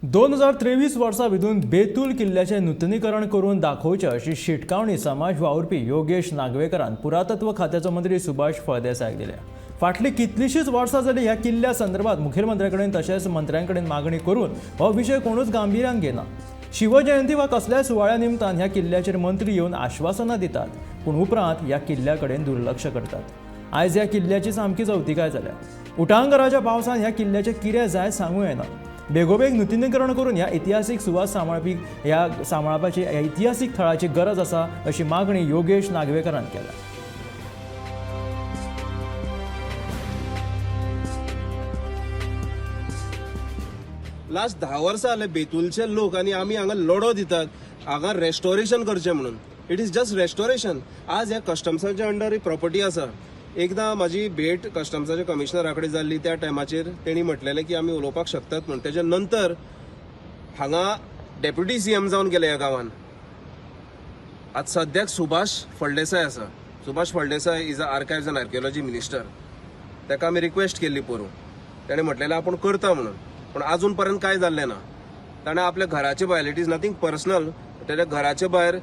2023 वर्सा भितून बेतूल किल्ल्याचें नुतनीकरण करून दाखोवचें अशी शिटकावणी समाज वावुरपी योगेश नागवेकरान पुरातत्व खात्याचो मंत्री सुभाष फळदेसायाक दिल्या. फाटलीं कितलींशींच वर्सां जालीं ह्या किल्ल्या संदर्भात मुखेलमंत्र्या कडेन तशेंच मंत्र्यां कडेन मागणी करून हो विशय कोणूच गांभिर्यान घेना. शिवजयंती वा कसल्याय सुवाळ्या निमतान ह्या किल्ल्याचेर मंत्री येवन आश्वासनां दितात, पूण उपरांत ह्या किल्ल्या कडेन दुर्लक्ष करतात. आयज ह्या किल्ल्याची सामकीच अवतिकाय जाल्या. उटांगराच्या पावसान ह्या किल्ल्याचें कितें जायत सांगूं येना. बेगोबेग नुतनीकरण करून ह्या इतिहासीक सुवात सांबाळपी ह्या सांबाळपाची ह्या इतिहासीक थळाची गरज आसा अशी मागणी योगेश नागवेकरान केल्या. लास्ट 10 वर्सां जाले बेतूलचे लोक आनी आमी हांगा लढो दितात हांगा रेस्टोरेशन करचें म्हणून. It is just restoration. आज ह्या कस्टम्साच्या अंडर ही प्रॉपर्टी आसा. एकदां म्हाजी भेट कस्टम्साच्या कमिशनरा कडेन जाल्ली, त्या टायमाचेर तेणी म्हटलेलें की आमी उलोवपाक शकतात म्हूण. तेच्या नंतर हांगा डेप्युटी सीएम जावन गेले ह्या गांवान. आज सद्याक सुभाष फळदेसाय आसा. Subhash Phaldesai is a archives and archaeology minister. ताका आमी रिक्वेस्ट केल्ली पोरूं, तेणें म्हटलेलें आपूण करता म्हणून, पूण अजून पर्यंत कांय जाल्लें ना. ताणें आपल्या घराचे भायर, it is nothing personal, तेच्या घराचे भायर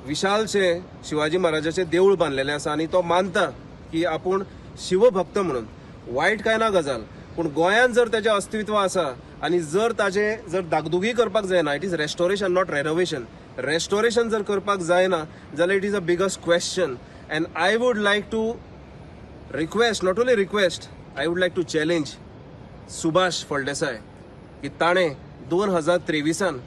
विशालशें शिवाजी महाराजाचें देवूळ बांदलेलें आसा आनी तो मानता की आपूण शिवभक्त म्हणून. वायट काय ना गजाल, पूण गोंयांत जर तेजें अस्तित्व आसा आनी जर ताजें जर दागदुगी करपाक जायना, it is restoration, not renovation. Restoration जर करपाक जायना जाल्यार it is a biggest question. And I would like to request, not only request, I would like to challenge Subhash Phaldesai की ताणें 2023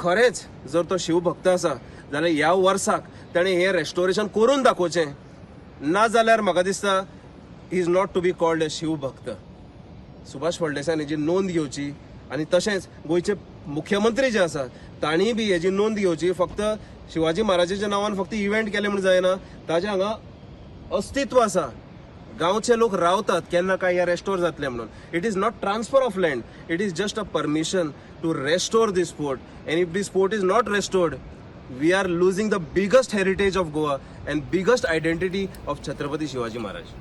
खरेंच जर तो शिवभक्त आसा जाल्यार ह्या वर्साक ताणें हें रेस्टोरेशन करून दाखोवचें. ना जाल्यार म्हाका दिसता is not to be called a शिवभक्त. सुभाष फळदेसायान हेजी नोंद घेवची आनी तशेंच गोंयचे मुख्यमंत्री जे आसा तांणी बी हेजी नोंद घेवची. फक्त शिवाजी महाराजाच्या नांवान फक्त इव्हेंट केले म्हूण जायना, ताजें हांगा अस्तित्व आसा. गांवचे लोक रावतात, केन्ना काय ह्या रेस्टोर जातले म्हणून. It is not transfer of land, it is just a permission to restore this fort. And if this fort is not restored, we are losing the biggest heritage of Goa and biggest identity of Chhatrapati Shivaji Maharaj.